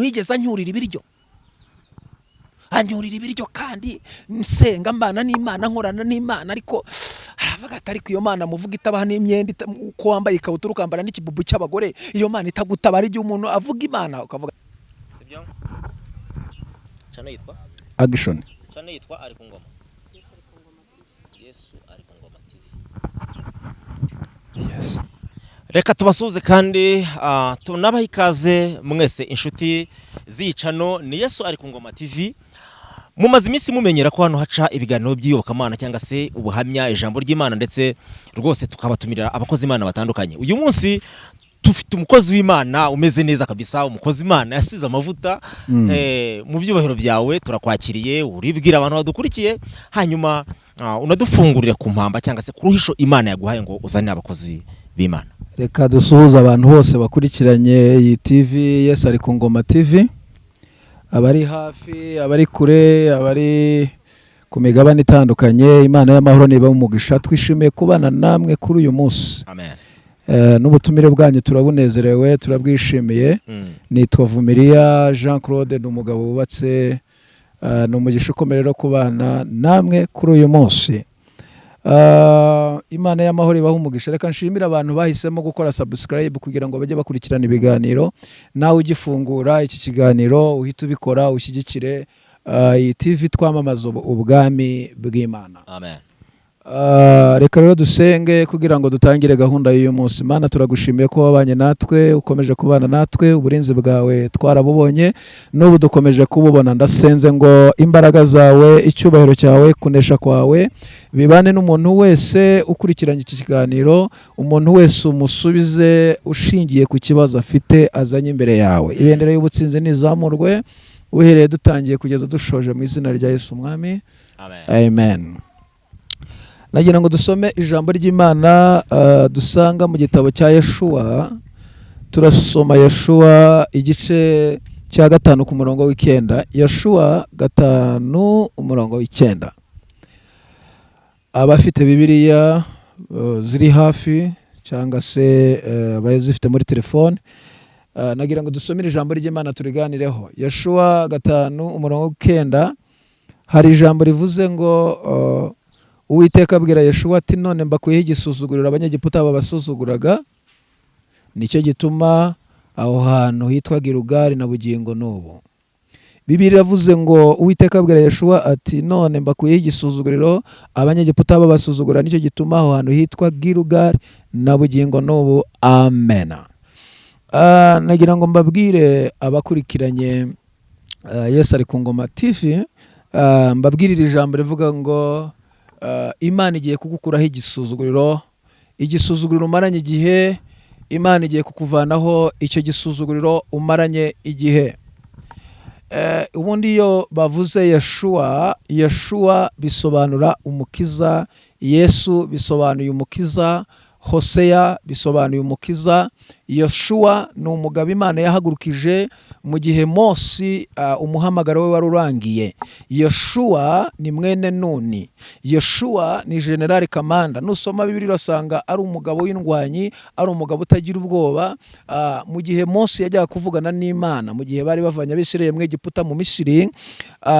Yigeze anyurira ibiryo, anyurira ibiryo, kandi nsenga, mbana n'Imana, nkorana n'Imana. Ariko aravuga ati: "Ariko iyo Mana muvuga itabaha n'imyenda, uko wambaye ikabutura, ukambara n'ikibubu cy'abagore, iyo Mana itagutabara?" Igihe umuntu avuga Imana ukavuga. Sibyo? Channel yitwa? Action. Channel yitwa Ari ku Ngoma, Yesu Ari ku Ngoma TV. Yes. Reka tubasuhuze kandi tunabahe ikaze mwese inshuti z'iyi channel, ni Yesu Ari ku Ngoma TV. Mumaze iminsi mumenyera ko hano haca ibiganiro by'iyobokamana cyangwa se ubuhamya, ijambo ry'Imana, ndetse rwose tukabatumirira abakozi Imana batandukanye. Uyu munsi dufite umukozi w'Imana umeze neza kabisa, umukozi Imana yasize amavuta. Mu byubahiro byawe turakwakiriye, uribwira abantu badukurikiye, hanyuma unadufungurire ku mpamba cyangwa se ku ruhisho Imana yaguhaye ngo uzanire abakozi b'Imana. Reka dusuhuze abantu bose bakurikiranye iyi TV, Yesu Ari ku Ngoma TV, abari hafi, abari kure, abari ku migabane itandukanye. Imana y'amahoro niba umugisha. Twishimiye kubana namwe kuri uyu munsi. Amen. N'ubutumire bwanyu turabunezerewe, turabwishimiye. Nitwa Vumiriya Jean Claude, ni umugabo wubatse. Ni umugisha ukomeye rero kubana namwe kuri uyu munsi. Imana y'amahoro ibaha umugisha. Reka nshimire abantu bahisemo gukora subscribe kugira ngo bajye bakurikirana ibiganiro. Nawe ugifungura iki kiganiro uhite ubikora, ushyigikire iyi TV twamamaza ubwami bw'Imana. Amen. Reka rero dusenge kugira ngo dutangire gahunda y'uyu munsi. Mana, turagushimiye ko wabanye natwe, ukomeje kubana natwe. Uburinzi bwawe twarabubonye, n'ubu dukomeje kububona. Ndasenze ngo imbaraga zawe, icyubahiro cyawe, kunesha kwawe bibane n'umuntu wese ukurikiranye iki kiganiro. Umuntu wese umusubize ushingiye ku kibazo afite azanye imbere yawe. Ibendera y'ubutsinzi nizamurwe uhereye dutangiye kugeza dushoje, mu izina rya Yesu Umwami. Amen. Amen. Nagira ngo dusome ijambo ry'Imana dusanga mu gitabo cya Yeshuwa. Turasoma Yeshuwa igice cya 5 ku murongo w'9. Yeshuwa 5 umurongo w'9. Abafite Bibiliya ziri hafi cyangwa se abayizifite muri telefone, nagira ngo dusomere ijambo ry'Imana turiganireho. Yeshuwa 5 umurongo w'9, hari ijambo rivuze ngo Uwiteka abwira Yeshuwa ati: "None mbakuyeho igisuzuguriro Abanyegiputa babasuzuguraga." Nicyo gituma aho hantu hitwa Gilugali na bugingo n'ubu. Bibiliya iravuze ngo Uwiteka abwira Yeshuwa ati: "None mbakuyeho igisuzuguriro Abanyegiputa babasuzugura." Nicyo gituma aho hantu hitwa Gilugali na bugingo n'ubu. Amen. Nagira ngo mbabwire abakurikiranye Yesu Ari ku Ngoma TV, mbabwirire ijambo rivuga ngo Imana igiye kugukuraho igisuzuguriro, igisuzuguriro umaranye igihe. Imana igiye kukuvanaho icyo gisuzuguriro umaranye igihe. Ubundi iyo bavuze Yeshuwa, Yeshuwa bisobanura umukiza, Yesu bisobanuye umukiza, Hoseya bisobanuye umukiza. Yoshuwa ni umugabo Imana yahagurukije mu gihe Mose umuhamagaro we wari urangiye. Yoshuwa ni mwene Nuni. Yoshuwa ni general kamanda. Nusoma Bibiliya urasanga ari umugabo w'indwanyi, ari umugabo utagira ubwoba. Mu gihe Mose yajyaga kuvugana n'Imana, mu gihe bari bavanye Abisirayeli mu Egiputa, mu Misiri,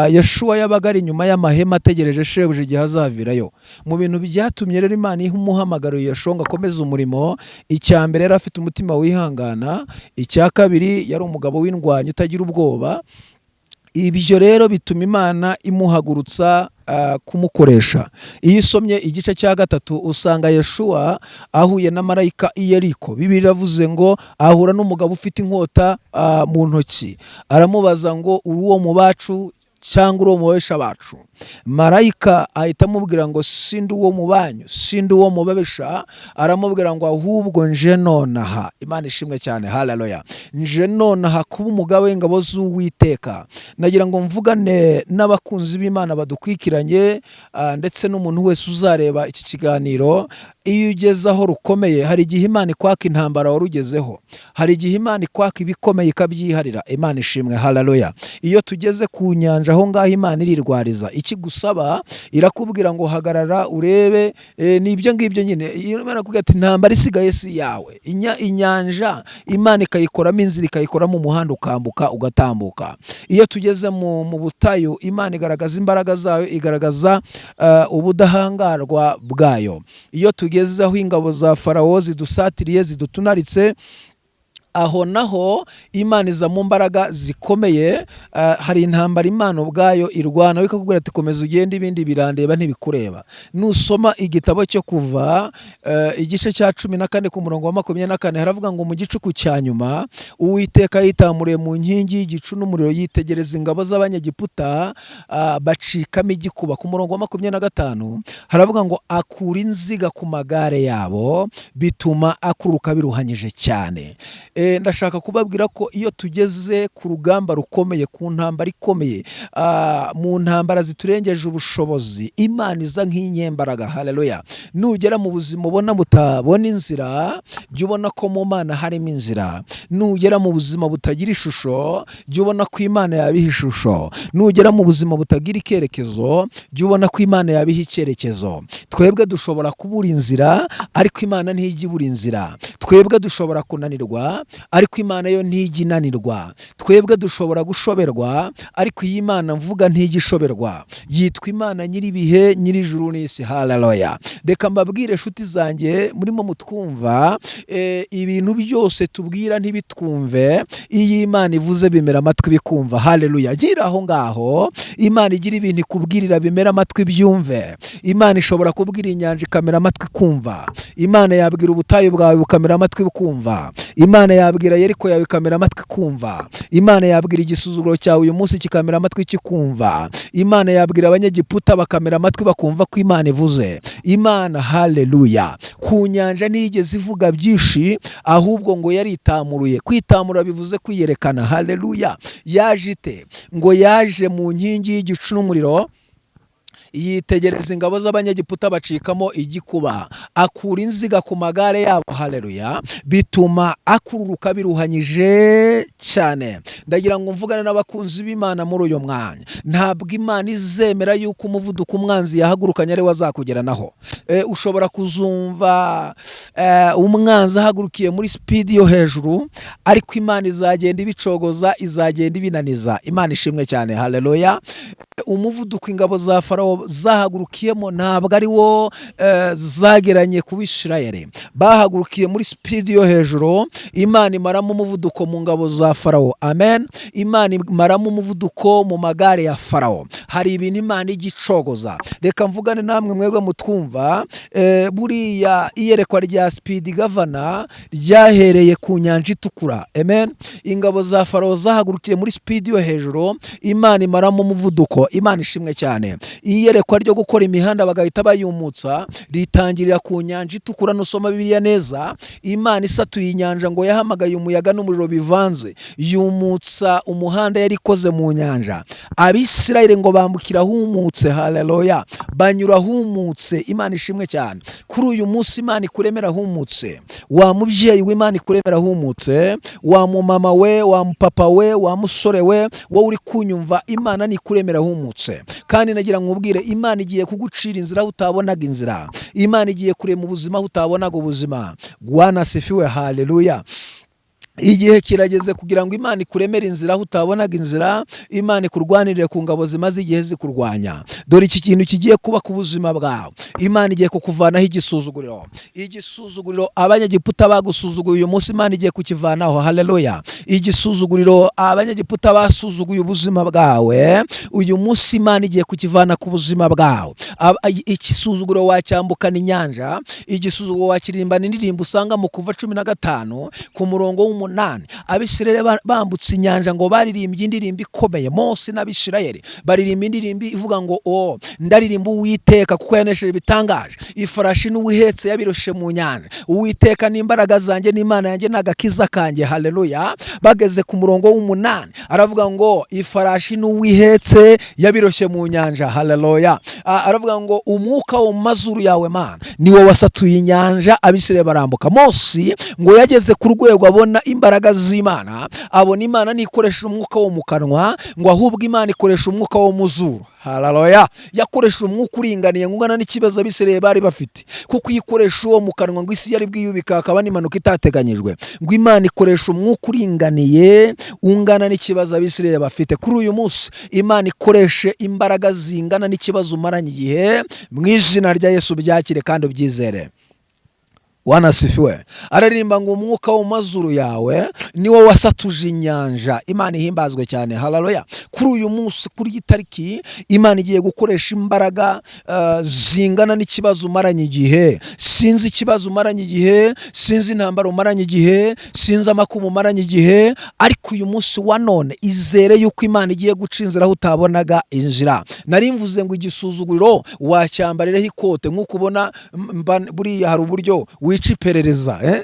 Yoshuwa yabaga ari inyuma y'amahema ategereje shebuja igihe azavirayo. Mu bintu byatumye rero Imana iha umuhamagaro Yoshuwa ngo akomeze umurimo, icya mbere yari afite umutima wihangana, icya kabiri yari umugabo w'indwanyi utagira ubwoba. Ibyo rero bituma Imana imuhagurutsa kumukoresha. Iyo usomye igice cya 3 usanga Yeshuwa ahuye na marayika i Yeriko. Bibiliya iravuze ngo ahura n'umugabo ufite inkota mu ntoki, aramubaza ngo: "Uri uwo mu bacu cyangwa uri uwo mu babisha bacu?" Marayika ahita amubwira ngo: "Sindi uwo mu banyu, sindi uwo mu babisha." Aramubwira ngo: "Ahubwo nje nonaha." Imana ishimwe cyane, haleluya. "Nje nonaha kuba umugaba w'ingabo z'Uwiteka." Nagira ngo mvugane n'abakunzi b'Imana badukurikiranye, ndetse n'umuntu wese uzareba iki kiganiro. Iyo ugeze aho rukomeye, hari igihe Imana ikwaka intambara wari ugezeho, hari igihe Imana ikwaka ibikomeye ikabyiharira. Imana ishimwe, haleluya. Iyo tugeze ku nyanja, aho ngaho Imana irirwariza. Ikigusaba, irakubwira ngo hagarara urebe. Ni ibyo ngibyo nyine. Iyo Imana irakubwira ati intambara isigaye si yawe. Inyanja Imana ikayikoramo inzira, ikayikoramo umuhanda, ukambuka ugatambuka. Iyo tugeze mu butayu, Imana igaragaza imbaraga zayo, igaragaza ubudahangarwa bwayo. Iyo tugeze aho ingabo za Farawo zidusatiriye, zidutunaritse, aho naho Imana iza mu mbaraga zikomeye. Hari intambara Imana ubwayo irwana, ikakubwira ati komeza ugende, ibindi birandeba, ntibikureba. Nusoma igitabo cyo Kuva, igice cya 14 ku murongo wa 24, haravuga ngo mu gicuku cya nyuma Uwiteka yitamuriye mu nkingi y'igicu n'umuriro, yitegereza ingabo z'Abanyegiputa, bacikamo igikuba. Ku murongo wa 25 haravuga ngo akura inziga ku magare yabo, bituma akururuka biruhanyije cyane. Ndashaka kubabwira ko iyo tugeze ku rugamba rukomeye, ku ntambara ikomeye, mu ntambara ziturengeje ubushobozi, Imana iza nk'inyembaraga. Haleluya! Nugera mu buzima ubona butabona inzira, jya ubona ko mu Mana harimo inzira. Nugera mu buzima butagira ishusho, jya ubona ko Imana yabiha ishusho. Nugera mu buzima butagira icyerekezo, jya ubona ko Imana yabiha icyerekezo. Twebwe dushobora kubura inzira, ariko Imana ntijya ibura inzira. Twebwe dushobora kunanirwa, ariko Imana yo ntijya inanirwa. Twebwe dushobora gushoberwa, ariko iyi Mana mvuga ntijya ishoberwa. Yitwa Imana nyir'ibihe, nyir'ijuru n'isi. Haleluya! Reka mbabwire, inshuti zanjye murimo mutwumva, ibintu byose tubwira ntibitwumve, iyo Imana ivuze bimera amatwi bikumva. Haleluya! Gira aho ngaho, Imana igira ibintu ikubwirira bimera amatwi byumve. Imana ishobora kubwira inyanja ikamera amatwi kumva. Imana yabwira ubutayu bwawe bukamera amatwi bukumva. Imana yabwira Yeriko yawe ikamera amatwi kumva. Imana yabwira igisuzuguro cyawe uyu munsi kikamera amatwi kikumva. Imana yabwira Abanyegiputa bakamera amatwi bakumva ko Imana ivuze. Imana, haleluya, ku nyanja ntiyigeze ivuga byinshi, ahubwo ngo yaritamuruye. Kwitamura bivuze kwiyerekana. Haleluya! Yaje ite? Ngo yaje mu nkingi y'igicu n'umuriro, yitegereza ingabo z'Abanyegiputa bacikamo igikuba, akura inziga ku magare yabo. Haleluya! Bituma akururuka biruhanyije cyane. Ndagira ngo mvugane n'abakunzi b'Imana muri uyu mwanya. Ntabwo Imana izemera yuko umuvuduko umwanzi yahagurukanye ari we azakugeranaho. Ushobora kuzumva umwanzi ahagurukiye muri speed yo hejuru, ariko Imana izagenda ibicogoza, izagenda ibinaniza. Imana ishimwe cyane. Haleluya! Umuvuduko ingabo za Farawo zahagurukiyemo ntabwo ari wo zageranye ku Bisirayeli. Bahagurukiye muri speed yo hejuru, Imana imaramo umuvuduko mu ngabo za Farawo. Amen. Imana imaramo umuvuduko mu magare ya Farawo. Hari ibintu Imana ijya icogoza. Reka mvugane namwe mwebwe mutwumva. Buriya iyerekwa rya speed governor ryahereye ku Nyanja Itukura. Amen. Ingabo za Farawo zahagurukiye muri speed yo hejuru, Imana imaramo umuvuduko. Imana ishimwe cyane. Iyerekwa ryo gukora imihanda bagahita bayumutsa ritangirira ku Nyanja Itukura. Nusoma Bibiliya neza, Imana isatuye inyanja ngo yahamagaye umuyaga n'umuriro bivanze, yumutsa umuhanda yari ikoze mu nyanja. Abisirayeli ngo bambukira ahumutse. Haleluya! Banyura ahumutse. Imana ishimwe cyane. Kuri uyu munsi Imana ikuremera ahumutse. Wa mubyeyi w'Imana ikuremera ahumutse, wa mumama we, wa mupapa we, wa musore we, wowe uri kunyumva, Imana nikuremera ahumutse. Kandi nagira ngo nkubwire, Imana igiye kugucira inzira aho utabonaga inzira. Imana igiye kurema ubuzima aho utabonaga ubuzima. Bwana asifiwe. Haleluya! Igihe kirageze kugira ngo Imana ikuremere inzira aho utabonaga inzira, Imana ikurwanirire ku ngabo zimaze igihe zikurwanya. Dore iki kintu kigiye kuba ku buzima bwawe: Imana igiye kukuvanaho igisuzuguriro. Igisuzuguriro Abanyegiputa bagusuzuguye, uyu munsi Imana igiye kukivanaho. Haleluya! Igisuzuguriro Abanyegiputa basuzuguye ubuzima bwawe, uyu munsi Imana igiye kukivana ku buzima bwawe. Igisuzuguriro wacyambukana inyanja, igisuzuguriro wakiririmbana indirimbo usanga mu Kuva 15 ku murongo w'8. Abisirayeli bambutse inyanja ngo baririmbye indirimbo ikomeye. Mose n'Abisirayeli baririmba indirimbo ivuga ngo o ndaririmba Uwiteka kuko yanesheje bitangaje, ifarashi n'uwihetse yabiroshe mu nyanja. Uwiteka n'imbaraga zanjye n'Imana yanjye n'agakiza kanjye. Haleluya! Bageze ku murongo w'8 aravuga ngo ifarashi n'uwihetse yabiroshye mu nyanja. Haleluya! Aravuga ngo umwuka wo mu mazuru yawe, Mana, niwo wasatuye inyanja, Abisirayeli barambuka. Mose ngo yageze ku rwego abona imbaraga z'Imana, abona Imana ntikoresha umwuka wo mu kanwa, ngo ahubwo Imana ikoresha umwuka wo mu zuru. Haleluya! Yakoresha umwuka uringaniye ungana n'ikibazo Abisirayeli bari bafite, kuko iyo ikoresha uwo mu kanwa ngo isi yari bwiyubika hakaba n'impanuka itateganyijwe. Ngo Imana ikoresha umwuka uringaniye ungana n'ikibazo Abisirayeli bafite. Kuri uyu munsi Imana ikoreshe imbaraga zingana n'ikibazo umaranye igihe, mu izina rya Yesu. Byakire kandi ubyizere. Bwana asifiwe. Araririmba ngo umwuka wo mu mazuru yawe niwo wasatuje inyanja. Imana ihimbazwe cyane. Haleluya! Kuri uyu munsi, kuri iyi tariki, Imana igiye gukoresha imbaraga zingana n'ikibazo umaranye igihe. Sinzi ikibazo umaranye igihe, sinzi intambara umaranye igihe, sinzi amakuba umaranye igihe, ariko uyu munsi wa none izere yuko Imana igiye guca inzira aho utabonaga inzira. Nari mvuze ngo igisuzuguriro wacyambariraho ikote, nk'uko ubona buriya hari uburyo wica iperereza, eh?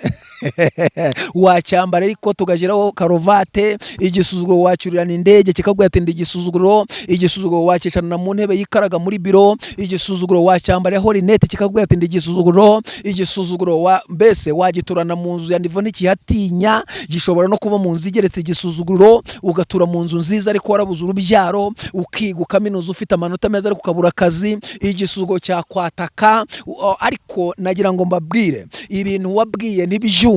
Wacyambara ariko tugashyiraho karuvate. Igisuzuguro wacyurirana indege kikabwira ati ndi igisuzuguro. Igisuzuguro wakicarana mu ntebe yikaraga muri biro. Igisuzuguro wacyambariraho rinete kikabwira ati ndi igisuzuguro. Igisuzuguro wa mbese wagiturana mu nzu ya niveau ntikihatinya, gishobora no kuba mu nzu igeretse. Igisuzuguro ugatura mu nzu nziza ariko warabuze urubyaro, ukiga ukaminuza ufite amanota meza ariko ukabura akazi. Igisuzuguro cyakwataka, ariko nagira ngo mbabwire, ibintu wabwiye ntibyumve,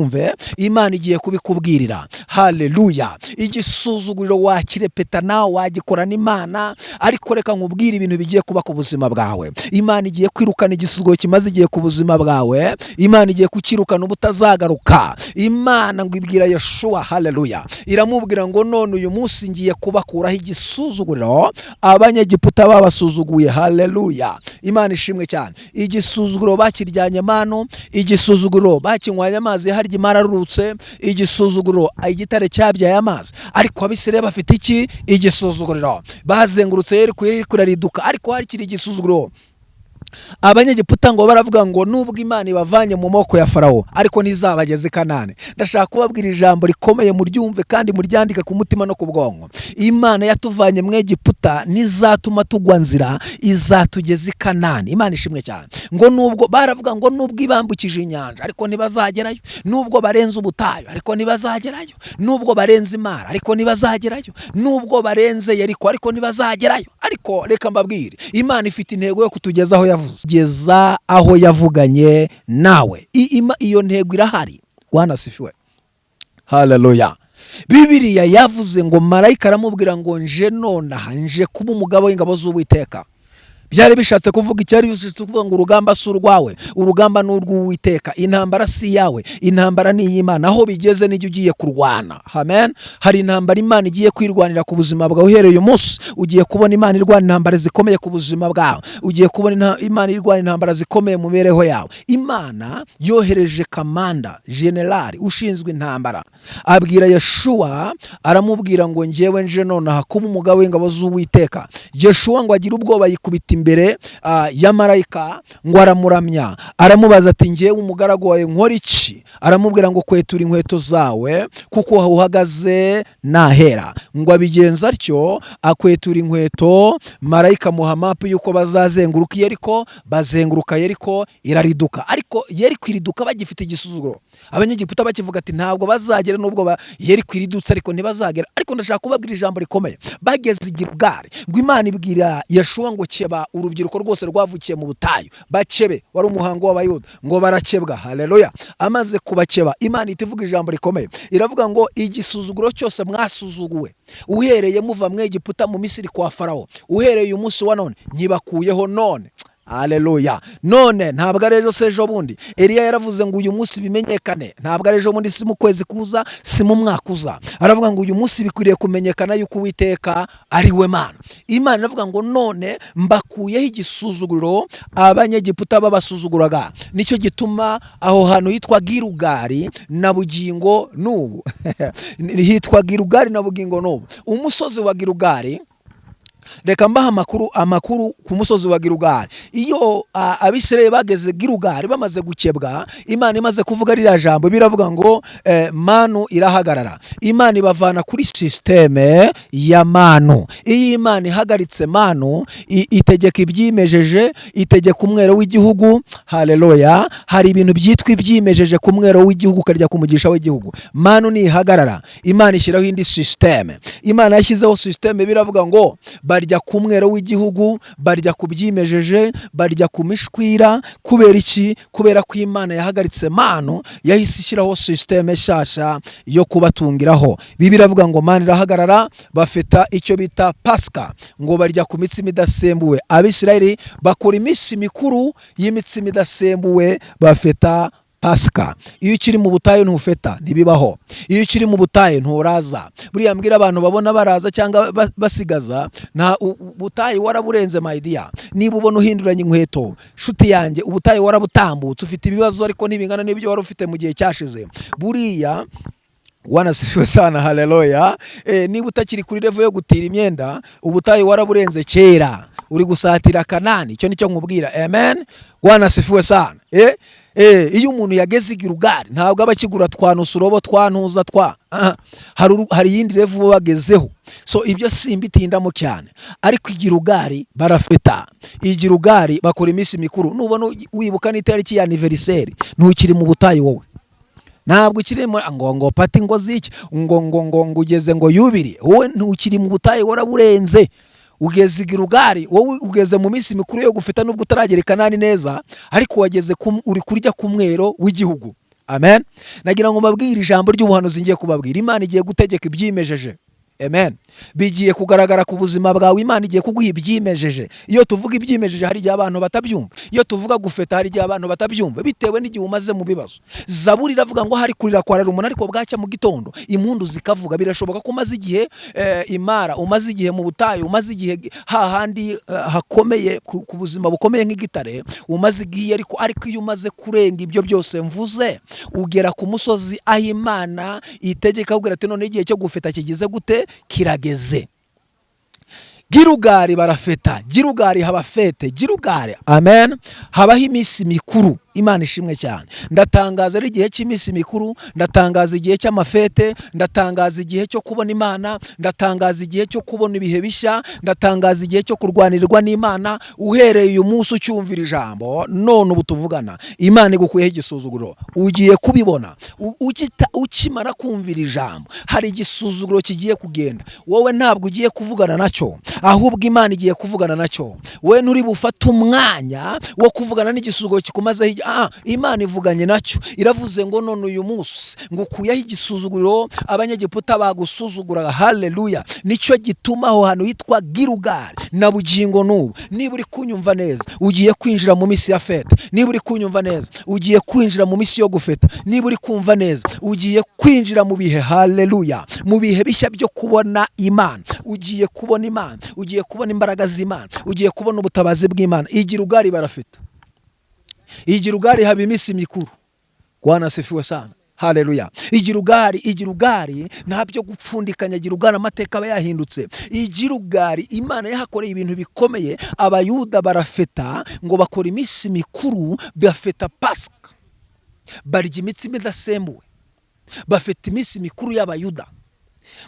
Imana igiye kubikubwirira. Haleluya! Igisuzuguriro wakirepeta nawe wagikora n'Imana, ariko reka nkubwire ibintu bigiye kuba ku buzima bwawe. Imana igiye kwirukana igisuzuguro kimaze igihe ku buzima bwawe. Imana igiye kukirukana ubutazagaruka. Imana ngo ibwira Yoshuwa, haleluya, iramubwira ngo none uyu munsi ngiye kubakuraho igisuzuguriro Abanyegiputa babasuzuguye. Haleluya! Imana ishimwe cyane. Igisuzuguro bakiryanye manu, igisuzuguro bakinywanye amazi harya imara arurutse, igisuzuguro igitare cyabyaye amazi, ariko Abisirayeli bafite iki? Igisuzuguriro. Bazengurutse Yeriko, Yeriko irariduka, ariko hakiri igisuzuguriro. Abanyegiputa ngo baravuga ngo nubwo Imana ibavanye mu maboko ya Farawo, ariko ntizabageze i Kanani. Ndashaka kubabwira ijambo rikomeye, muryumve kandi muryandike ku mutima no ku bwonko. Imana yatuvanye mu Egiputa ntizatuma tugwa nzira, izatugeza i Kanani. Imana ishimwe cyane. Ngo nubwo baravuga ngo nubwo ibambukije inyanja, ariko ntibazagerayo, nubwo barenze ubutayu, ariko ntibazagerayo, nubwo barenze imara, ariko ntibazagerayo, nubwo barenze Yeriko, ariko ntibazagerayo. Ariko reka mbabwire, Imana ifite intego yo kutugeza aho yavuze, geza aho yavuganye nawe. Iyo ntego irahari. Bwana asifiwe. Haleluya! Bibiliya yavuze ngo marayika aramubwira ngo nje nonaha, nje kuba umugabo w'ingabo z'Uwiteka. Byari bishatse kuvuga, icyari bishatse kuvuga ngo urugamba si urwawe, urugamba ni urw'Uwiteka. Intambara si iyawe, intambara ni iy'Imana. Aho bigeze nijya ugiye kurwana. Amen. Hari intambara Imana igiye kwirwanira ku buzima bwawe. Uhereye uyu munsi ugiye kubona Imana irwana intambara zikomeye ku buzima bwawe, ugiye kubona Imana irwana intambara zikomeye mu mibereho yawe. Imana yohereje kamanda generali ushinzwe intambara, abwira Yeshuwa, aramubwira ngo ngewe nje nonaha kuba umugabo w'ingabo z'Uwiteka. Yeshuwa ngo agire ubwoba, yikubita imbere ya marayika, ngo aramuramya. Aramubaza ati ngewe umugaragu wawe nkora iki? Aramubwira ngo kwetura inkweto zawe kuko aho uhagaze nahera. Ngo abigenza atyo, akwetura inkweto. Marayika amuha mapu y'uko bazazenguruka Yeriko. Bazenguruka Yeriko, irariduka, ariko Yeriko iriduka bagifite igisuzuguro. Abanyegiputa bakivuga ati ntabwo bazagera, nubwo Yeriko iridutse, ariko ntibazagera. Ariko ndashaka kubabwira ijambo rikomeye. Bageze i Gilugari, ngo Imana ibwira Yeshuwa ngo keba urubyiruko rwose rwavukiye mu butayu, bakebe. Wari umuhango w'Abayuda. Ngo barakebwa. Haleluya! Amaze kubakeba, Imana ihita ivuga ijambo rikomeye, iravuga ngo igisuzuguro cyose mwasuzuguwe uhereye muva mu Egiputa, mu Misiri kwa Farawo, uhereye uyu munsi wa none nyibakuyeho none. Haleluya! None, ntabwo ari ejo, se ejo bundi. Eliya yaravuze ngo uyu munsi bimenyekane. Ntabwo ari ejo bundi, si mu kwezi kuza, si mu mwaka uza. Aravuga ngo uyu munsi bikwiriye kumenyekana yuko Uwiteka ari we Mana. Imana iravuga ngo none mbakuyeho igisuzuguriro Abanyegiputa babasuzuguraga. Nicyo gituma aho hantu hitwa Girugari na bugingo n'ubu, hitwa Girugari na bugingo n'ubu, umusozi wa Girugari. Reka mbaha amakuru ku musozi wa Gilugali. Iyo Abisirayeli bageze Gilugali bamaze gukebwa, Imana imaze kuvuga ririya jambo, biravuga ngo manu irahagarara. Imana ibavana kuri système ya manu. Iyo Imana ihagaritse manu, itegeka ibyimejeje, itegeka umwero w'igihugu. Haleluya! Hari ibintu byitwa ibyimejeje ku mwero w'igihugu, ukarya ku mugisha w'igihugu. Manu nihagarara, Imana ishyiraho indi système. Imana yashyizeho système, biravuga ngo barya ku mwero w'igihugu, barya ku byimejeje, barya ku mishwira. Kubera iki? Kubera ko Imana yahagaritse manu, yahise ishyiraho système nshasha yo kubatungiraho. Bibiliya iravuga ngo manu irahagarara, bafite icyo bita Pasika, ngo barya ku mitsima idasembuwe. Abisirayeli bakora iminsi mikuru y'imitsima idasembuwe, bafeta Pasika. Iyo ukiri mu butayu ntufeta, ntibibaho. Iyo ukiri mu butayu nturaza. Buriya mbwira abantu babona baraza cyangwa basigaza, nta butayu waraburenze, my dear. Niba ubona uhinduranya inkweto, nshuti yanjye, ubutayu warabutambutse. Ufite ibibazo ariko ntibingana n'ibyo wari ufite mu gihe cyashize buriya. Bwana asifiwe sana, haleluya. Niba utakiri kuri level yo gutira imyenda, ubutayu waraburenze kera, uri gusatira Kanani. Icyo nicyo nkubwira. Amen, Bwana asifiwe sana. Iyo umuntu yageze i Gilugali ntabwo aba akigura twa nusurobo, twa ntuza twa hari iyindi level uba bagezeho. So ibyo simbitindamo cyane, ariko i Gilugali barafeta, i Gilugali bakora iminsi mikuru. Nubona wibuka n'itariki ya anniversaire, ntukiri mu butayu wowe, ntabwo ukiri mu ngo party, ngo ziki, ngo ugeze ngo yubiri. Wowe ntukiri mu butayu, waraburenze, ugeze i Gilugali. Wowe ugeze mu minsi mikuru yo gufeta, nubwo utaragera i Kanani neza, ariko wageze uri kurya ku mwero w'igihugu. Amen. Nagira ngo mbabwire ijambo ry'ubuhanuzi ngiye kubabwira. Imana igiye gutegeka ibyimejeje. Amen. Bigiye kugaragara ku buzima bwawe. Imana igiye kuguha ibyimejeje. Iyo tuvuga ibyimejeje hari igihe abantu batabyumva. Iyo tuvuga gufeta hari igihe abantu batabyumva, bitewe n'igihe umaze mu bibazo. Zaburi iravuga ngo hari kurira kwarara umuntu, ariko bwacya mu gitondo impundu zikavuga. Birashoboka ko umaze igihe imara, umaze igihe mu butayu, umaze igihe hahandi hakomeye ku buzima bukomeye nk'igitare, umaze igihe, ariko iyo umaze kurenga ibyo byose mvuze, ugera ku musozi aho Imana itegeka kugira ati: "None igihe cyo gufeta kigize gute? Kirageze." Girugari barafeta, Girugari haba fête, Girugari, amen, habaho iminsi mikuru. Imana ishimwe cyane. Ndatangaza ari igihe cy'iminsi mikuru, ndatangaza igihe cy'amafete, ndatangaza igihe cyo kubona Imana, ndatangaza igihe cyo kubona ibihe bishya, ndatangaza igihe cyo kurwanirwa n'Imana. Uhereye uyu munsi ucyumvira ijambo, none ubu tuvugana, Imana igukuyeho igisuzuguro, ugiye kubibona. Ukimara kumvira ijambo, hari igisuzuguro kigiye kugenda. Wowe ntabwo ugiye kuvugana nacyo, ahubwo Imana igiye kuvugana nacyo. Wowe nturi bufate umwanya wo kuvugana n'igisuzuguro kikumazeho. Imana ivuganye nacyo, iravuze ngo: "None uyu munsi ngukuyeho igisuzuguriro Abanyegiputa bagusuzuguraga." Haleluya! Nicyo gituma aho hantu hitwa Gilugali na bugingo n'ubu. Niba uri kunyumva neza, ugiye kwinjira mu minsi ya fête. Niba uri kunyumva neza, ugiye kwinjira mu minsi yo gufeta. Niba uri kumva neza, ugiye kwinjira mu bihe, haleluya, mu bihe bishya byo kubona Imana. Ugiye kubona Imana, ugiye kubona imbaraga z'Imana, ugiye kubona ubutabazi bw'Imana. I Gilugali barafeta, i Gilugali haba iminsi mikuru. Bwana asifiwe sana, haleluya. I Gilugali, i Gilugali nta byo gupfundikanya. Gilugali amateka aba yahindutse. I Gilugali Imana yahakoreye ibintu bikomeye. Abayuda barafeta, ngo bakora iminsi mikuru, bafeta Pasika, barya imitsima idasembuwe, bafite iminsi mikuru y'Abayuda.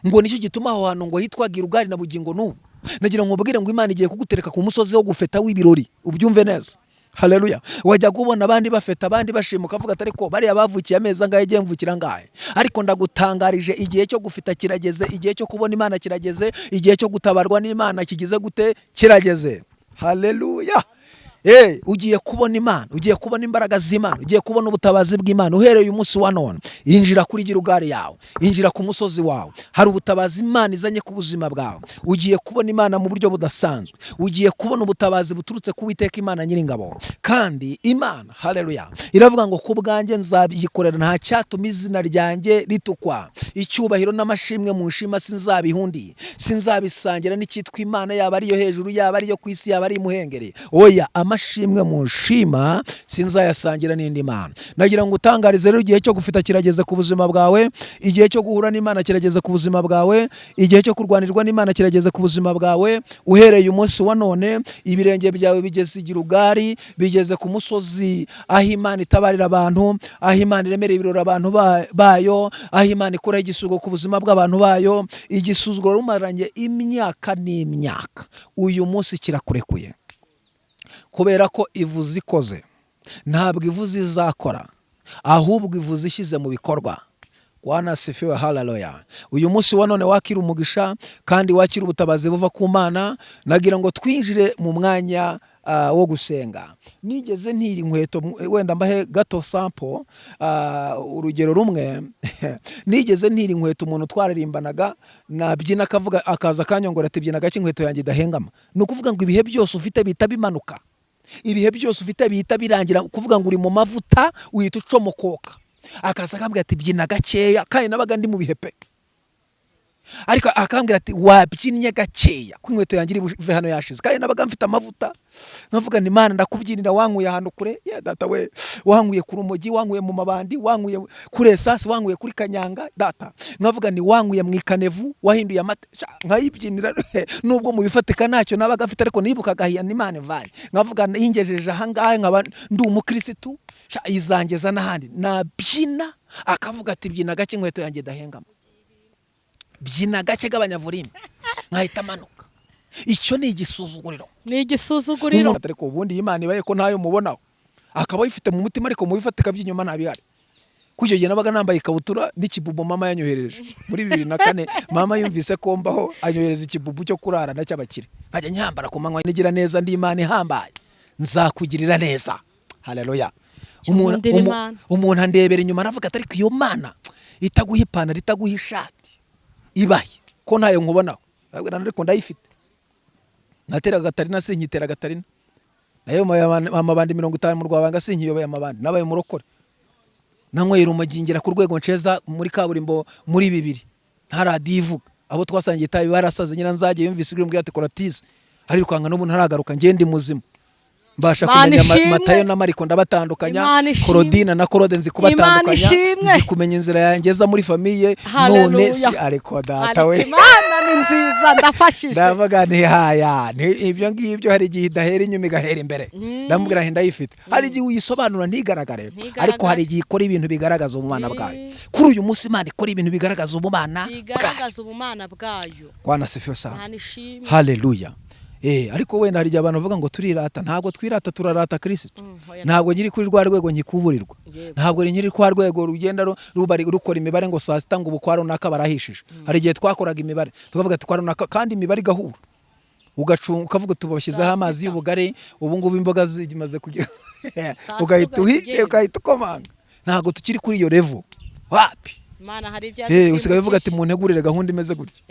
Ngo nicyo gituma aho hantu ngo hitwa Gilugali na bugingo n'ubu. Nagira ngo ubwire ngo Imana igiye kugutereka ku musozi wo gufeta w'ibirori, ubyumve neza. Haleluya! Wajyaga ubona abandi bafeta, abandi bashima, ukavuga ati: "Ariko bariya bavukiye amezi angahe, igihe mvukira angahe?" Ariko ndagutangarije, igihe cyo gufeta kirageze, igihe cyo kubona Imana kirageze, igihe cyo gutabarwa n'Imana kigize gute? Kirageze. Haleluya! Ugiye kubona Imana, ugiye kubona imbaraga z'Imana, ugiye kubona ubutabazi bw'Imana uhereye uyu munsi wa none. Injira kuri Gilugali yawe, injira ku musozi wawe. Hari ubutabazi Imana izanye ku buzima bwawe. Ugiye kubona Imana mu buryo budasanzwe, ugiye kubona ubutabazi buturutse ku Witeka Imana Nyiringabo. Kandi Imana, haleluya, iravuga ngo: "Ku bwanjye nzabyikorera, nta cyatuma izina ryanjye ritukwa. Icyubahiro n'amashimwe mu nshima sinzabihundi, sinzabisangira n'icyitwa Imana, yaba ariyo hejuru, yaba ariyo ku isi, yaba ari imuhengeri." Oya, amashimwe Amashimwe munshima sinzayasangira n'indi mana. Nagira ngo utangarize rero, igihe cyo gufita kirageze ku buzima bwawe, igihe cyo guhura n'Imana kirageze ku buzima bwawe, igihe cyo kurwanirwa n'Imana kirageze ku buzima bwawe. Uhereye umunsi wa none, ibirenge byawe bigeze i Gilugari, bigeze ku musozi aho Imana itabarira abantu, aho Imana iremereye ibirori abantu bayo, aho Imana ikuraho igisuzuguro ku buzima bw'abantu bayo. Igisuzuguro rumaranye imyaka n'imyaka, uyu munsi kirakurekuye, kubera ko ivuze ikoze. Ntabwo ivuze izakora, ahubwo ivuze ishyize mu bikorwa. Bwana asifiwe, haleluya. Uyu munsi wa none wakira umugisha kandi wakira ubutabazi buva ku Mana. Nagira ngo twinjire mu mwanya wo gusenga. Nigeze ntira inkweto, wenda mbahe gato sample, urugero rumwe. Nigeze ntira inkweto umuntu twaririmbanaga, nabyina akavuga, akaza akanyongora ati: "Byina gake, inkweto yanjye idahengama." Ni ukuvuga ngo ibihe byose ufite bihita bimanuka, ibihe byose ufite bihita birangira. Kuvuga ngo uri mu mavuta, uhita ucomokoka. Akaza akambwira ati: "Byina gakeya." Kandi nabaga ndi mu bihe pe, ariko akambwira ati: "Wabyinnye gakeya ko inkweto yanjye iri buve hano yashize." Kandi nabaga mfite amavuta, nkavuga ni: "Imana, ndakubyinira, wankuye ahantu kure ya data we, wankuye ku rumogi, wankuye mu mabandi, wankuye kuri esasi, wankuye kuri kanyanga data." Nkavuga ni: "Wankuye mu ikanevu, wahinduye amata." Sha, nkayibyinira nubwo mu bifatika ntacyo nabaga mfite, ariko nibukaga hiya n'Imana ivanye, nkavuga: "Ingejeje ahangaha, nkaba ndi umukirisitu, sha, izangeza n'ahandi." Nabyina akavuga ati: "Byina gake, inkweto yanjye idahengama, byina gake, gabanya volume." Nkahita amanuka. Icyo ni igisuzuguriro. Ni igisuzuguriro. Umuntu, ariko ubundi Imana ibaye ko ntayo mubonaho, akaba ayifite mu mutima, ariko mu bifatika by'inyuma ntabihari. Kuri icyo gihe nabaga nambaye ikabutura n'ikibubu mama yanyohereje muri 2004. Mama yumvise ko mbaho, anyohereza ikibubu cyo kurarana cy'abakire, nkajya nyambara ku manywa. Nigira neza, ndi Imana ihambaye, nzakugirira neza. Haleluya. Umuntu Nkundira Imana. Umuntu andebera inyuma, aravuga ati: "Ariko iyo Mana itaguha ipantaro, itaguha ishati, ibaye ko ntayo nkubonaho?" Ndabwira, ariko ndayifite. Nateraga gatarina, sinkitera gatarina. Nayo amabandi 50 mu Rwabanga, sinkiyobeye amabandi, nabaye umurokore. Nanyweye urumogi ngera ku rwego nceza muri kaburimbo muri 2000, nta radiyo ivuga. Abo twasangiye itabi barasaze. Nyiranzage yumvise ijwi rimubwira ati: "Kora tize." Arirukanka, n'ubu ntaragaruka. Njye ndi muzima, mbasha Imana kumenya ishimwe. Matayo na Mariko ndabatandukanya. Imana ishimwe. Korodina na Korode nzi kubatandukanya. Ishimwe. Nzi kumenya inzira yangeza muri famille none Haleluya. si ariko data Ariko we. Imana ni nziza, ndafashijwe. Ndavuga nti: "Haya, ibyo ngibyo hari igihe idahera inyuma, igahera imbere." Ndamubwira nti: "Ndayifite." Hari igihe uyisobanura ntigaragare, Ntigaragare. ariko hari igihe ikora ibintu bigaragaza ubumana bwayo. Kuri uyu munsi Imana ikora ibintu bigaragaza ubumana bwayo. Bigaragaza ubumana bwayo. Bwana asifiwe sana. Imana ishimwe. Haleluya. Ariko wenda hari igihe abantu bavuga ngo turirata. Ntabwo twirata, turarata Kristo. Oya. Ntabwo nkiri kuri rwa rwego nkikuburirwa. Ntabwo nkiri kwa rwego rugenda rukora imibare ngo saa sita ngo ubu kwa runaka barahishije. Hari igihe twakoraga imibare tukavuga ati kwa runaka, kandi imibare igahura, ugacunga ukavuga uti bashyizeho Saa amazi sita. y'ubugari, ubu ngubu imboga zimaze kugira Saa sita ugahita ugahita ugenda. ugahita ukomanga. Ntabwo tukiri kuri iyo level, wapi. Imana hari ibyo Usigaye uvuga ati: "Muntegurire gahunda imeze gutya."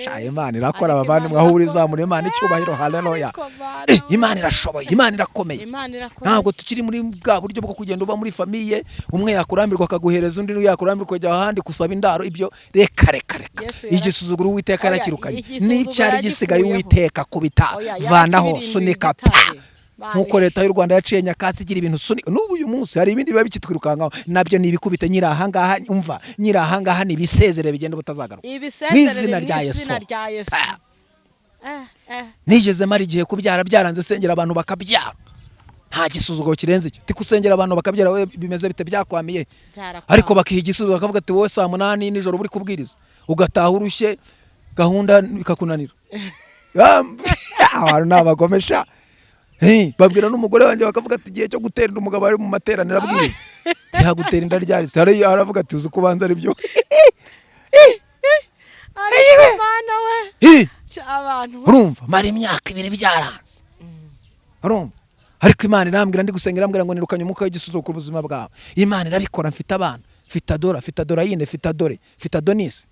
Sha, Imana irakora. Ariko abavandimwe, Imana aho uri irakora. zamura Imana icyubahiro. Haleluya. Ariko Mana Imana irashoboye, Imana irakomeye. Imana irakomeye. Ntabwo tukiri muri bwa buryo bwo kugenda uba muri famille, umwe yakurambirwa akaguhereza undi, yakurambirwa ukajya ahandi gusaba indaro. Ibyo reka, reka, reka. Yesu Igisuzuguro Uwiteka Oya, yarakirukanye. igisuzuguro N'icyari gisigaye yagikuyeho. Uwiteka kubita, Oya, vanaho, yarakibirinduye sunika pa. igitare. Imana Nk'uko leta y'u Rwanda yaciye nyakatsi igira ibintu sunika, n'ubu uyu munsi hari ibindi biba bikitwirukankaho, nabyo ni ibikubite. Nyiri ahangaha, umva, nyiri ahangaha ni ibisezere, bigenda ubutazagaruka. Ibisezerere. Mw'izina rya Yesu. Mw'izina rya Yesu. Ah. Eh. Nigeze mara igihe kubyara byaranze, sengera abantu bakabyara. Nta gisuzuguro kirenze icyo tikusengera abantu bakabyara. We bimeze bite? Byakwamiye? Byarakwamye. Ariko bakiha igisubizo, bakavuga ati: "Wowe saa 8 nijoro uri kubwiriza, ugataha urushye, gahunda bikakunanira." Abantu ni abagomesha. Babwira n'umugore wanjye, bakavuga ati: "Igihe cyo gutera inda, umugabo ari mu materaniro abwiriza, ntiyagutera inda ryari se?" Hariya aravuga ati: "Uzi ko ubanza ari byo." Ariko Mana we. Ca abantu. Urumva, mara imyaka 2 byaranze, urumva? Ariko Imana irambwira, ndi gusenga, irambwira ngo nirukanye umwuka w'igisuzuguro ku buzima bwawe. Imana irabikora, mfite abana, mfite Adora, mfite Adorayine, mfite Adore, mfite Adonisi.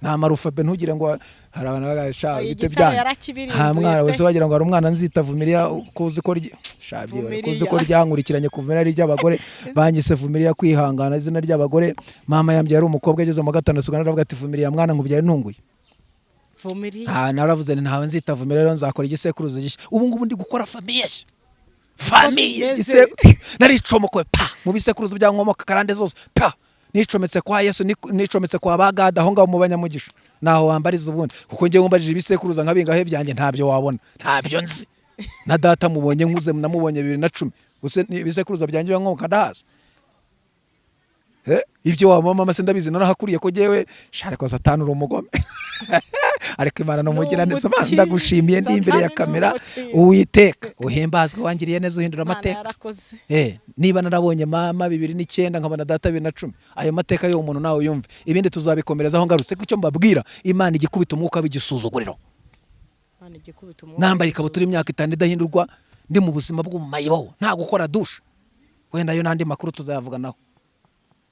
Nta marufabe, ntugire ngo hari abantu bagasha Oya, ibite igitare byanyu. yarakibirinduye Nta mwana pe. wese wagira ngo hari umwana nzita Vumilia, kuzi ko sha, byihorere, kuzi ko Vumilia. ryankurikiranye kuva ari ry'abagore banyise Vumilia, kwihangana, izina ry'abagore. Mama yambyaye ari umukobwa, ageze mu wa gatanu sugana, aravuga ati: "Vumilia mwana, nkubyaye ntunguye." Vumilia. Ah, naravuze nti: "Ntawe nzita Vumilia rero, nzakora igisekuruza gishya." Ubu ngubu ndi gukora famille nshya. Famille. Bimeze. Naricomokowe pa mu bisekuruza bya nkomoka karande zose pa nicometse kwa Yesu, nicometse kwa bagada aho ngaho mu banyamugisha, naho wambariza ubundi, kuko ngewe wumbarije ibisekuruza nka bingahe byanjye ntabyo wabona, ntabyo nzi. Na data mubonye nkuze, namubonye 2010. Gusa ni ibisekuruza byanjye bya nkomoka ndahazi. Ibyo wa mama se ndabizi, narahakuriye. Ko jyewe shareko Satani uri umugome, ariko Imana ni umugiraneza. Mana, Ni ndagushimiye ndi imbere ya Satani ni kamera. umutindi. Uwiteka uhimbazwe, wangiriye neza, uhindura Imana amateka. yarakoze. Niba narabonye mama 2009, nkabona data 2010, ayo mateka y'uwo muntu nawe yumve. Ibindi tuzabikomerezaho ngarutse. Ko icyo mbabwira, Imana igikubita umwuka w'igisuzuguriro. Imana igikubita umwuka Nambaye ikabutura imyaka 5 idahindurwa, ndi mu buzima bw'umumayibobo, nta gukora douche. Wenda ayo n'andi makuru tuzayavuganaho.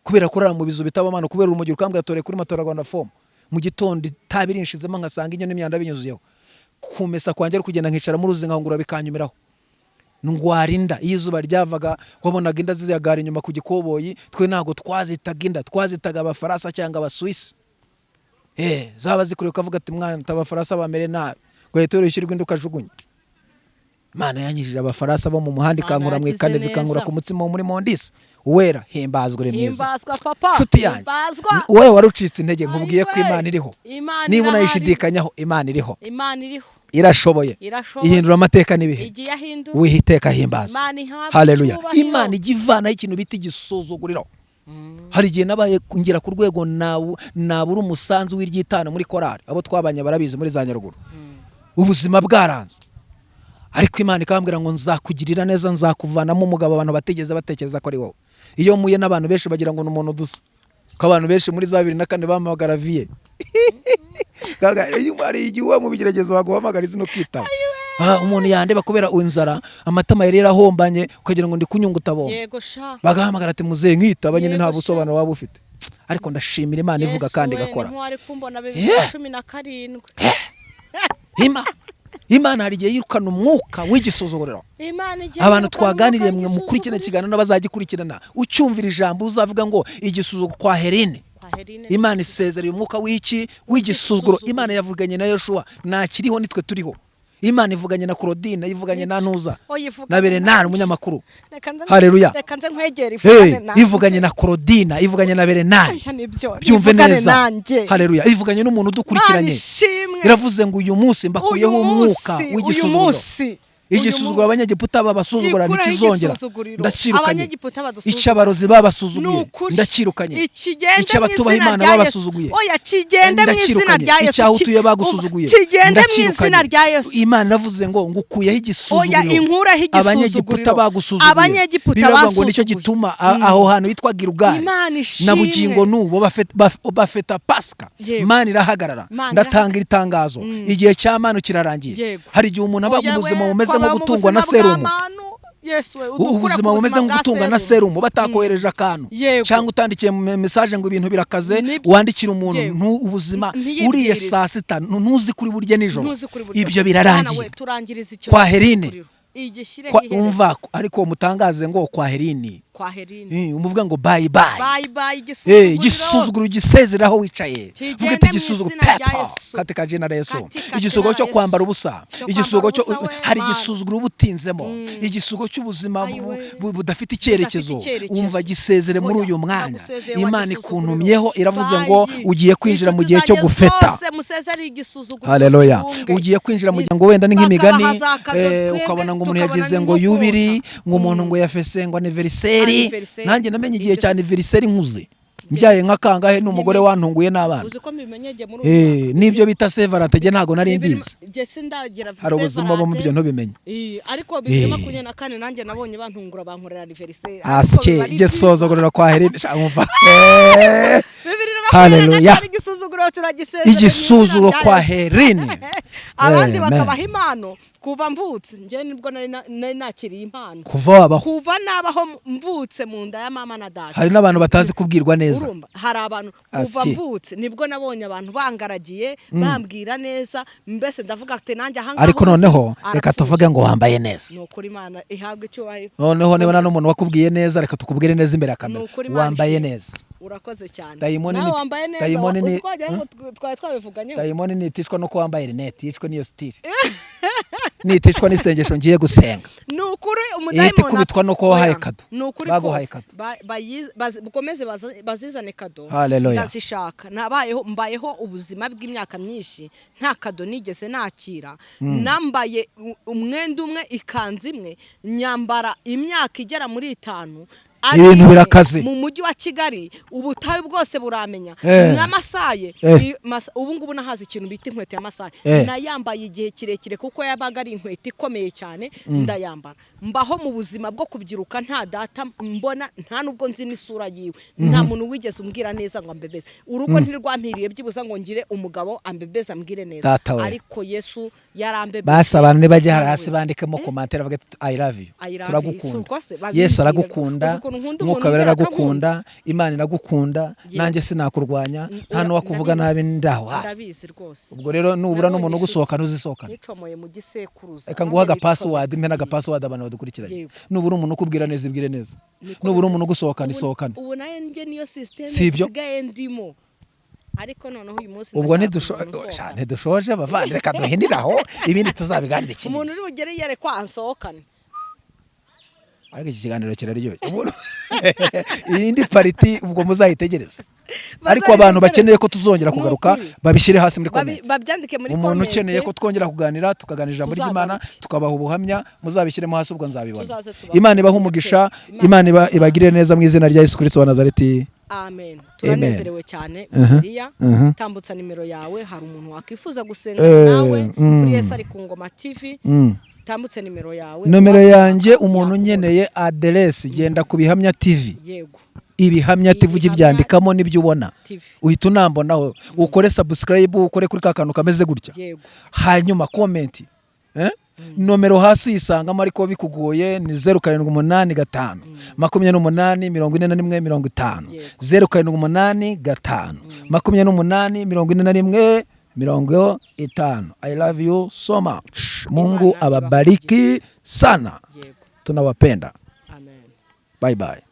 Kubera kurara mu bizu bitaba amana, kubera urumogi, ukambwira tore kuri matora Rwanda foam mu gitondo, itabi rinshizemo, nkasanga inyo n'imyanda binyuzuyeho. Kumesa kwanjye ari kugenda nkicara mu ruzi nkahungura bikanyumiraho, ndwara inda. Iyo izuba ryavaga wabonaga inda ziyagara inyuma ku gikoboyi. Twe ntabwo twazitaga inda, twazitaga Abafaransa cyangwa Abasuwisi. Zaba zikureba ukavuga ati mwana, abafaransa bamere nabi, ugahita woroshya inda ukajugunya. Imana yanyijije Abafaransa bo mu muhanda, Imana ikankura mu yagize ikaneva, ikankura neza. ku mutsima wo muri Mondisi. Uwera himbazwe, uri mwiza. Himbazwa, papa. Nshuti yanjye, Himbazwa. wowe wari ucitse intege, nkubwiye ko Ayiwe. Imana iriho. Imana Niba irahari. unayishidikanyaho, Imana iriho. Imana iriho. Irashoboye. Irashoboye. Ihindura amateka n'ibihe. Igiye ahindura. Wihiteka himbazwa. Imana ihabwa Haleluya. icyubahiro. Imana ijya ivanaho ikintu bita igisuzuguriro. Hari igihe nabaye ngera ku rwego nabura umusanzu w'iryitanu muri korari, abo twabanye barabizi muri za Nyaruguru, ubuzima bwaranze, ariko Imana ikambwira ngo nzakugirira neza, nzakuvanamo umugabo abantu batigeze batekereza ko ari wowe. Iyo muye n'abantu benshi bagira ngo ni umuntu dusa, ko abantu benshi muri za 2004 bampamagara viye. Kaga, iyo hari igihe uba mu bigeragezo baguhamagara izina ukitaba. Umuntu yandeba kubera inzara, amatama yari yarahombanye, ukagira ngo ndi kunyunguta bombo. Yego sha. Bagahamagara ati muzehe, nkitaba nyine. Yego Nta sha. busobanuro waba ufite, ariko ndashimira Imana ivuga Yesu kandi we, igakora. Ntwari kumbona 2017. Imana hari igihe yirukana umwuka w'igisuzuguriro. Imana igiye Abantu yirukana twaganiriye, umwuka mwe mukurikirana w'igisuzuguriro. ikiganiro n'abazagikurikirana, ucyumvira ijambo uzavuga ngo igisuzuguro kwa Herine. Kwa Herine. Imana isezereye umwuka w'iki? W'igisuzuguro. Imana yavuganye na Yoshuwa, ntakiriho, nitwe turiho. Imana ivuganye na Claudine, ivuganye na Ntuza Oya, ivuganye na Bernard nanjye. umunyamakuru. Reka nze. Haleluya. Reka nze nkwegere, Hey, ivugane nanjye. ivuganye na Claudine, ivuganye na Bernard. Oya, nibyo. Byumve Ivugane neza. nanjye. Haleluya, ivuganye n'umuntu udukurikiranye. Imana ishimwe. Iravuze ngo uyu munsi mbakuyeho Uyu umwuka munsi, uyu w'igisuzuguriro. munsi, uyu Igisuzuguro munsi. Abanyegiputa babasuzugura Ikuraho ntikizongera. igisuzuguriro. Ndakirukanye. Abanyegiputa badusuzugura. Icyo abarozi babasuzuguye, Ni ukuri. ndakirukanye. Ikigende Icyo mu abatubaha izina Imana rya Yesu. babasuzuguye, Oya, kigende mu izina ndakirukanye. rya Yesu. Icyaho utuye bagusuzuguye, Kigende mu izina ndakirukanye. rya Yesu. Imana iravuze ngo ngukuyeho igisuzuguriro. Oya, inkuraho igisuzuguriro. Abanyegiputa bagusuzuguye. Abanyegiputa Biravuga ngo nicyo basuzuguye. gituma aho hantu hitwa Gilugali Imana ishimwe. na bugingo n'ubu bafeta Pasika. Yego. Imana irahagarara. Imana. Ndatanga iri tangazo, igihe cya manu kirarangiye. Yego. Hari igihe umuntu aba mu Oya buzima we, bumeze nko twaba mu gutungwa na buzima bwa serumu. Manu. Yesu we, udukura ku Ubuzima bumeze nko bwa gutungwa na serumu, batakohereje akantu Yego. cyangwa utandikiye message ngo ibintu birakaze, Nibyo. wandikira umuntu Yego. ubuzima Ntiyibwirize. uriye saa sita, ntuzi kuri burye nijoro. Ntuzi kuri buryo. Ibyo Mwana birarangiye. we, turangiriza icyo Kwa Herine. gisuzuguriro. Igishyire iherezo. Umva, ariko mutangaze ngo kwa Herini. Kwa Herine. Umuvuga ngo bye bye. Bye bye igisuzuguriro. Igisuzuguro gisezeraho wicaye. Kigende Vuga ati mu igisuzuguro izina rya pepa Yesu. katika jina la Yesu. Katika Igisuzuguro jina cyo la kwambara Yesu. ubusa. Cyo Igisuzuguro kwambara cyo ubusa we, hari Mana. igisuzuguro uba utinzemo, igisuzuguro cy'ubuzima Ayiwe. budafite icyerekezo. Icyerekezo. Umva, gisezere muri Oya, uyu mwanya. ndagusezeye wa Imana gisuzuguriro. ikuntumyeho, iravuze ngo Bayi. ugiye kwinjira mu Inshuti gihe cyo zanjye gufeta. zose musezere igisuzuguriro. Haleluya. Tubunge. Ugiye kwinjira mu gihe ngo wenda ni nk'imigani, Bakabaha za kado, twebwe ukabona ngo umuntu tukabona yagize ni ngo nko yubiri, kurota. ngo umuntu ngo yafese ngo anniversaire. Anniversaire. Nanjye namenye igihe Ibyo cya anniversaire nkuze, mbyaye nka kangahe n'umugore wantunguye n'abana. Uzi ko mbimenye jye muri uyu mwaka. N'ibyo bita Saint Valentin jye ntabwo nari mbizi. Jye sindagira. Hari ubuzima bo mu byo ntubimenye. Ariko 2024 nanjye nabonye bantungura, bankorera anniversaire. Asye igisuzuguriro kwa Herine. Sha, umva. Haleluya. Haleluya. Igisuzuguriro turagisezera mu izina Igisuzuguro rya kwa Yesu. Herine. Abandi Amen. bakabaha impano. Kuva mvutse njye nibwo nari nakiriye impano. Kuva wabaho. Kuva nabaho, mvutse mu nda ya mama na data. Hari n'abantu batazi kubwirwa neza. Urumva, hari abantu kuva Asye. mvutse nibwo nabonye abantu bangaragiye, bambwira neza, mbese ndavuga ati nanjye ahangaha Ariko hose noneho reka arapfuye. tuvuge ngo wambaye neza. Ni ukuri, Imana ihabwa icyubahiro. Noneho niba nta n'umuntu wakubwiye neza, reka tukubwire neza imbere ya kamera. Ni ukuri, Imana Wambaye ishimwe. neza. Urakoze cyane. Dayimoni Nawe wambaye neza. dayimoni Uzi ko wagira ngo twari twabivuganyeho. Dayimoni niticwa no kuba wambaye rinete, yicwe n'iyo style, niticwa n'isengesho ngiye gusenga. Ni ukuri. Ukuri umudayimoni Ihita ikubitwa nuko wahaye Oya, kado. ni ukuri Baguhaye kose. kado. Bukomeze bazizane kado. Hallelujah. Ndazishaka. Nabayeho, mbayeho ubuzima bw'imyaka myinshi nta kado nigeze nakira. Nambaye umwenda umwe, ikanzu imwe, nyambara imyaka igera muri 5. Ari Ibintu imwe birakaze. mu mujyi wa Kigali, ubutayu bwose buramenya. N'amasaye, ubu ngubu nahaze ikintu bita inkweto ya masaye. Nayambaye igihe kirekire kuko yabaga ari inkweto ikomeye cyane, ndayambara. Mbaho mu buzima bwo kubyiruka nta data mbona, nta nubwo nzi n'isura yiwe, nta muntu wigeze umbwira neza ngo ambebeze. Urugo ntirwampiriye byibuza ngo ngire umugabo ambebeze, ambwire neza. Data we. Ariko Yesu yarambebeze. Basi abantu nibajya hasi bandikemo commentaire bavuga ati "I love you." I love you. Turagukunda. Si uko se, babibwire. Yesu aragukunda. Uzi ukuntu nkunda Mwuka umuntu Wera umbwira aragukunda, Imana iragukunda, nanjye sinakurwanya, nta n'uwakuvuga nabi, ndaho hafi. Ndabizi rwose. Ubwo rero nubura Nabonye n'umuntu inshuti. ugusohokana, uzisohokana. Nicomoye mu gisekuruza. Reka nguhe Nanjye aga password, nicomoye. mpe n'aga password abantu badukurikiranye. Yego. Nubura umuntu ukubwira neza, ibwire neza. Niko Nubura umuntu bimeze. ugusohokana, isohokane. Ubu nayo njye niyo system Si ibyo? isigaye ndimo, ariko noneho uyu munsi Ubwo ndashaka umuntu unsohokana. ntidushoje bavandi, reka duhinire aho, ibindi tuzabiganire ikindi Umuntu gihe. uri bugere yerekwa ansohokane. Ariko iki kiganiro kiraryoshye. Iyindi part ubwo muzayitegereze, ariko abantu bakeneye ko tuzongera Ni kugaruka ukuri. babishyire hasi muri comment. Babyandike muri Umuntu comment. ukeneye ko twongera kuganira, tukaganira ijambo ry'Imana, Tuzagaruke. tukabaha ubuhamya, muzabishyiremo hasi, ubwo nzabibona. Tuzaze tubahe. Imana ibahe umugisha. Imana Imana ibagirire neza mu izina rya Yesu Kristo wa Nazareti. Amen. Turanezerewe cyane. Bibiliya, tambutsa nimero yawe. Hari umuntu wakwifuza gusenga nawe kuri Yesu ari ku Ngoma TV. Tambutse nimero yawe. Nomero Uwashaka yanjye, umuntu yakubona. unkeneye aderesi, genda ku Bihamya TV. Ibihamya TV, Ibihamya ukibyandikamo nibyo ubona. TV. Uhita unambonaho, ukore subscribe, ukore kuri ka kantu kameze gutya. Hanyuma comment, eh? Nomero hasi uyisangamo, ariko bikugoye ni 0785 28 41 50. 0785 28 41 50. I love you so much. Mungu Imana ababariki sana. Yego. Tunawapenda. Amen. Bye bye.